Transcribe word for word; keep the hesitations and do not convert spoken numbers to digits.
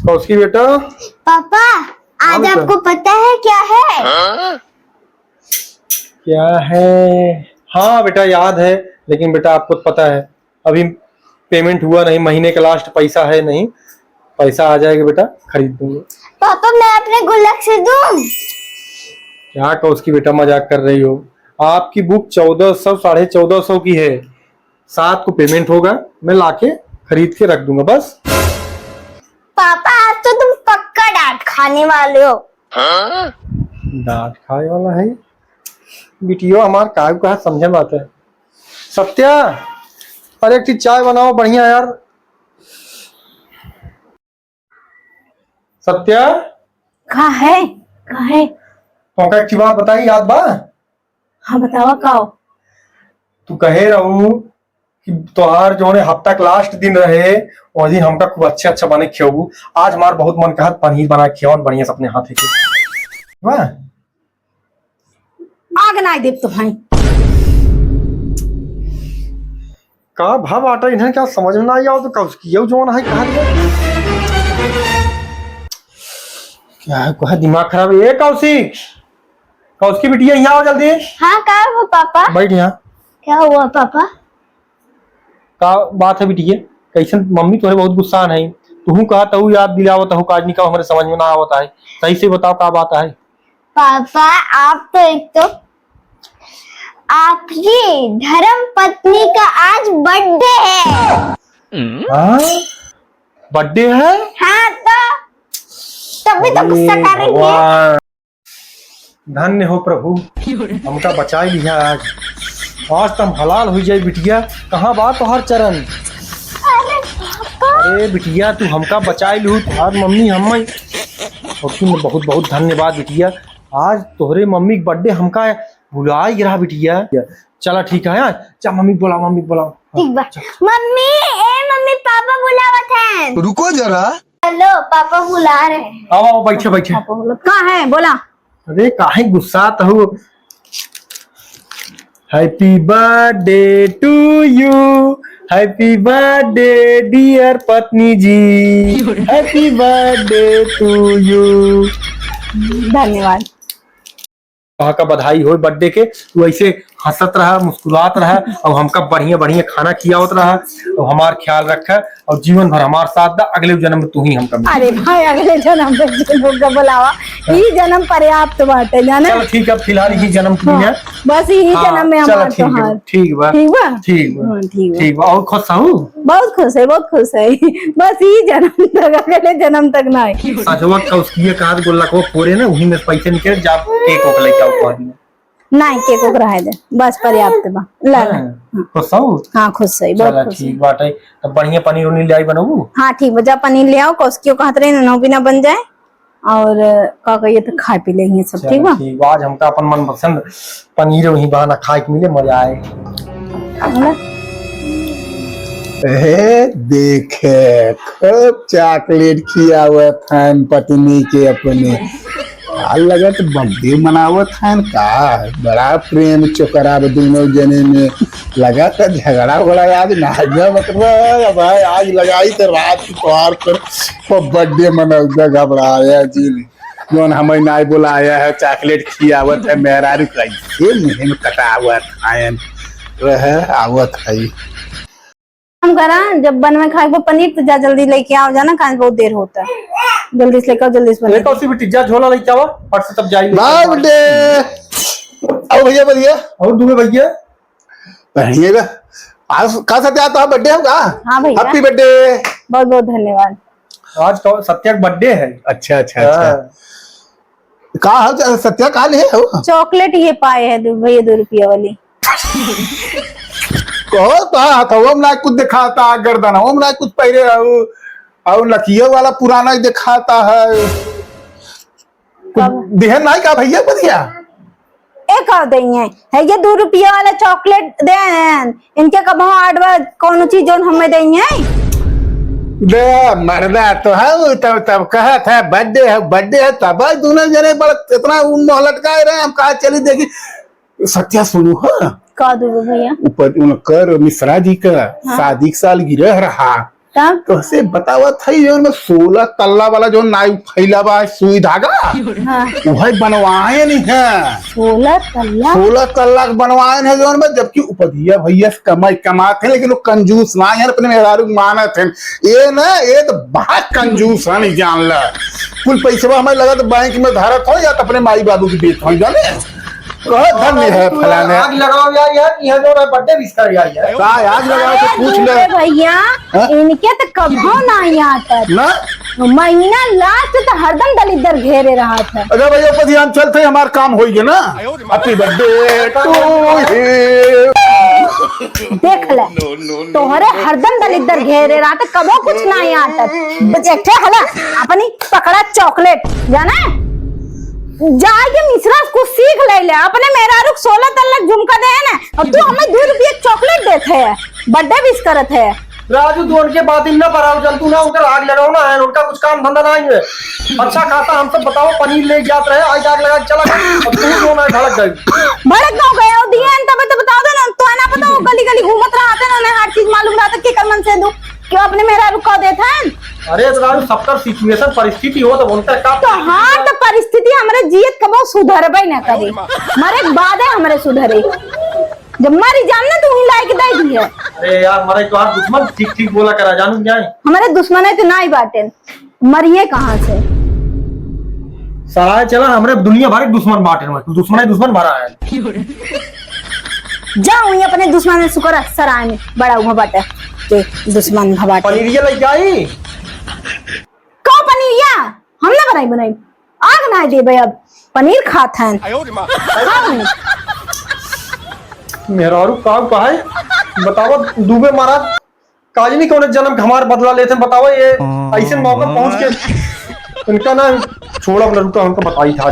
कौशिकी बेटा। पापा, हाँ आज बेटा। आपको पता है क्या है? क्या है? हाँ बेटा, याद है, लेकिन बेटा, आपको तो पता है, अभी payment हुआ नहीं, महीने का last पैसा है नहीं, पैसा आ जाएगा बेटा, खरीद दूंगा। पापा, मैं अपने गुल्लक से दूं? क्या कौशिकी बेटा, मजाक कर रही हो? आपकी book चौदह सौ, साढ़े चौदह सौ की है, सात को payment होगा, मैं लाके खरीद के रख दूंगा बस। पापा, आज तो तुम पक्का डांट खाने वाले हो। डांट खाए वाला है बिटियो हमार, का कहा समझे बात है। सत्या, अरे एक ठे चाय बनाओ बढ़िया यार। सत्या। का है? का है? तोहका एक ठे बात बताई, याद बा? हाँ, बतावा, का हो? तू कहे रहू कि तोहार जौने हफ्ता के last दिन रहे, वह दिन हमका खूब अच्छा अच्छा बने खियाऊ। आज हमार बहुत मन कहत पनीर बना के खियावन बढ़िया से अपने हाथे के। वाह। आग ना देब तो भाई। का भा बाटा इन्हें क्या समझ में ना आई आओ तो कौशिकी यू जौन है कहा दिया। क्या है, कोई दिमाग खराब है? ए कौशिक, कौशिकी बिटिया यहाँ आओ जल्दी। हाँ, का हुआ पापा? बैठ यहाँ। क्या हुआ पापा? का बात है बिटिया? कैसन मम्मी तोहरे बहुत गुस्सान है, तुहू कहा तहू याद दिलावत हो, काज निकाल हमरे समझ में ना आवत है। सही से बताओ का बात है? पापा, आप तो एक तो, आपकी धर्म पत्नी का आज birthday है। हाँ? Birthday है? हाँ, तो तभी तो गुस्सा अरे कर रही है। भगवान। धन्य हो प्रभु, हमका बचाई लिहा आज। आज त हम हलाल हुई जाई बिटिया। कहाँ बा तोहार चरण? अरे पापा। अरे बिटिया, तू हमका बचाई लिहू, तोहार मम्मी हम। और तुम बहुत बहुत धन्यवाद बिटिया। आज तोहरे मम्मी के birthday हमका भुलाई रहा बिटिया। चला ठीक है, हाँ? जा मम्मी के बोला, मम्मी के बोला। ठीक बा। मम्मी, ए मम्मी, पापा बुलावत हैं। रुको जरा। हेलो, पापा बुला रहे हैं। आओ, आओ, बैठे, बैठे। पापा बोला, का है? बोला। अरे, काहे गुस्सात हो? Happy birthday to you, happy birthday dear पत्नी जी, happy birthday to you। धन्यवाद। वहाँ का बधाई होए birthday के, तू ऐसे हँसत रहा, मुस्कुरात रहा, और हमका बढ़िया बढ़िया खाना खियावत रहा, और हमार ख्याल रखा, और जीवन भर हमार साथ दा, अगले जन्म में तू ही हमका मिल। अरे भाई, अगले जन्म में तू लोग का बुलावा, ई जन्म पर्याप्त बाटे, जाने? चलो ठीक है, अब फिलहाल यही जन्म की हाँ, है। बस यही हाँ, जन्म में चलो हमार ठीक है, तोहार। ठीक बा, ठीक बा? ठीक बा। हाँ, ठीक बा। ठीक बा, और खुश हूँ? बहुत खुश है, बहुत खुश है। बस ई जन्म तक, अगले जन्म तक ना है। सजवा का उसकी ये कहा गोल्ला को फोड़े ना, वही में पैसे निकले, जा cake ओक लेके आओ, कह दिया। नहीं, cake ओक रहे दे, बस पर्याप्त बा। ला, ला। हाँ, खुश हो? हाँ, खुश है, बहुत चला, खुश है। ठीक बात है। तब बढ़िया पनीर उनीर ले आई बनबू? हाँ, ठीक बा, जा पनीर ले आओ, कौशिकियो कहत रही, नौ बिना बन जाए। और का कहिए तो खा पी लेंगे सब, चला, ठीक बा? ठीक बा, आज हमका अपन मनपसंद पनीर वही बहाना खाए के मिले, मजा आए। बोला? ए, देखे, खूब chocolate खियावत हन पत्नी के अपने। आ लगत birthday मनावत हन का? बड़ा प्रेम चोकरा बा दोनों जने में। लगत झगड़ा वगड़ा आज ना जमत रहा भाई, आज लगाई तो रात को तोहार पर वो birthday मनाऊ घबराया जी ने। जौन हमें नाई बुलाया है, chocolate खियावत है, मेहरारू कैसे मुँह में कटावत है, रहे आवत है। काम करा, जब बनवे खाए को पनीर तो जा जल्दी लेके आओ जाना, काहे बहुत देर होता है। जल्दी से लेके आओ, जल्दी से ए, बना। कौशिकी बिटिया, जा झोला लेके आवा, फट से तब जाई लेके बाय आवा। बेटे। आओ भैया, बढ़िया। और दूल्हे भैया। बढ़िया बा। आज का सत्या, तो birthday होगा? हाँ भैया। Happy birthday। बहुत बहुत धन्यवाद। आज तो सत्या का birthday है। अच्छा, अच्छा, अच्छा। हाँ। का हाल चाल सत्या, का ले हो? Chocolate ये पाए है दो भैया, दो रुपया वाली। कहो तो हथवा में ना कुछ दिखाता, गर्दनवा में ना कुछ पहिरे रहू, और नकिया वाला पुराना ही दिखाता है। कुछ कब? दिहन नहीं का भैया बढ़िया? ए का देइहैं? है ये दो रुपया वाला chocolate देहैं। इनके कबहूँ आडवा कौनो चीज जौन हमें देइहैं? दे मर्दा तो है, तब, तब कहत है birthday है, birthday है, तब आज दोनों जने बड़ा इतना मुँह लटकाए रहे, हम कहा चली देखी। सत्या सुनू, हाँ? का देबो भैया? ऊपर उनकर मिश्रा जी का हाँ। शादी के सालगिरह रहा। तब? तोहसे बतावत है, जौन में सोलह तल्ला वाला जौन नाई फैला बा, सुई धागा, हाँ। उहै बनवाएन है। सोलह तल्ला? सोलह तल्ला के बनवाएन है जौन में, जबकि उपधिया भैया से कमाई कमात हैं, लेकिन वो कंजूस ना है, अपने मेहरारू के मानत हैं। ये ना, ये तो बहुत कंजूस है, नहीं जान ला। कुल पैसवा हमें लगा तो बैंक में धरत हो या तो अपने माई बाबू के देत हो, जाने? कहो धन्य है तू फलाने। आग लगाओ यार, यार, यहाँ जो है birthday wish कर यार, यार। का आग लगाओ तो अरे पूछ ले। दूर रे भैया, हाँ? इनके तो कभो ना याद आता। ना? महीना last तो हरदम दलिद्दर घेरे रहत है। अरे भैया, ऊपर ध्यान चलते, हमार काम होई गया ना। Happy birthday to you। देख ले, तोहरे हरदम दलिद्दर घेरे रहत है, कभो कुछ ना याद आता। बस एक ठे हला, अपनी पकड़ा chocolate, जाना है? जाए के मिश्रा से कुछ सीख ले ले, अपने मेहरारू के सोलह तल्ला झुमका दे है ना, और तू हमें दो रुपये chocolate देते है, birthday wish करत है। राजू, तू उनके बात ही ना बढ़ाओ, जन तू ना उनकर आग लगाओ ना, है उनका कुछ काम धंधा ना है। अच्छा खासा हम सब बताओ, पनीर ले जात रहे, आज आग लगा के चला गया, और तू जो ना भड़क गई। भड़क क्यों गए? वो दिए हैं तब तो बता दे ना, तो है ना पता, वो गली गली घूमत रहते ना, उन्हें हर चीज मालूम रहता, केकर मन से दू, क्यों अपने मेहरारू को देत हैं? अरे तो राजू, सबकर situation परिस्थिति हो तो उनकर का तो हाँ, तो परिस्थिति हमरे जियत कबो सुधरबे ना करे, मरे के बादे हमरे सुधरे। जब मरी जाम ना, तू ही लाइक दे दिए। अरे यार, मरे तो आप दुश्मन ठीक ठीक बोला करा, जानू क्या है? हमारे दुश्मन है तो ना ही बाटे, मरिए कहाँ से? साला चला, हमरे दुनिया भर के दुश्मन बाटे में, तू दुश्मन है, दुश्मन भरा है। जा वहीं अपने दुश्मन से शुक्र है, सराय में बड़ा हुआ बाटे के दुश्मन भवाटे। पनीरिया लेके आई? का पनीरिया? हम ना बनाई बनाई, आग ना देबे अब, पनीर खात हैं। मेहरारू का कहे बतावा, दुबे महाराज काजनी कौन जन्म के हमार बदला लेते हैं, बतावा ये ऐसे मौका पहुंच के इनका ना छोड़ा, अपना रुका, हमको बताई था।